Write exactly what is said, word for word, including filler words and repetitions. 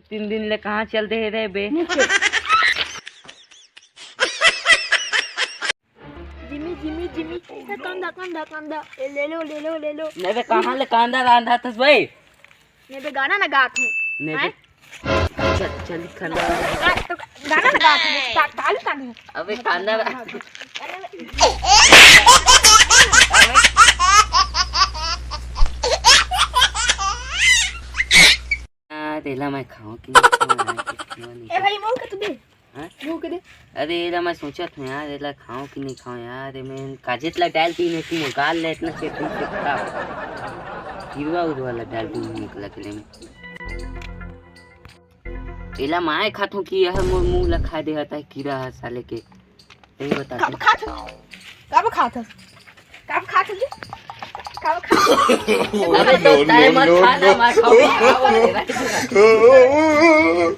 तीन दिन ले कहाँ चल दे रहे बे? जिमी, जिमी, जिमी, ए, कंधा, कंधा, कंधा, ए, ले लो, ले लो, ले लो। नहीं बे, कहाँ ले कांदा रांधा थस भाई? नहीं बे, गाना ना गात हूँ। नहीं बे, हैं? चल, चल, खाना। गा-, तो गाना ना गात हूँ, ता-, ताली कांधा। अबे कांदा। अरे बे। हाँ, तेला मैं खाऊं कि नहीं खाऊं यार, कुछ खाऊं नहीं। ए भाई, मुंह के तो दे। हाँ? मुंह के दे। अरे, एला मैं सोचत हूँ यार, एला खाऊं कि नहीं खाऊं यार, एमे काजेत ला डाल दी, नहीं तो मोर गाल ले इतना से पीस सकता हो। कीड़वा उड़वा ला डाल दी मुंह के लगले में। एला मैं खात हूँ कि यह मोर मुंह ला खा दे हता कीड़ा ह साले के। यही बता कब दे। खात हस? कब खात हस? कब खात हस? कब खात हस? अबे तो no, time no, मत no, खा ना, no। मैं खाऊं, खाऊं, तेरा ही खाऊं।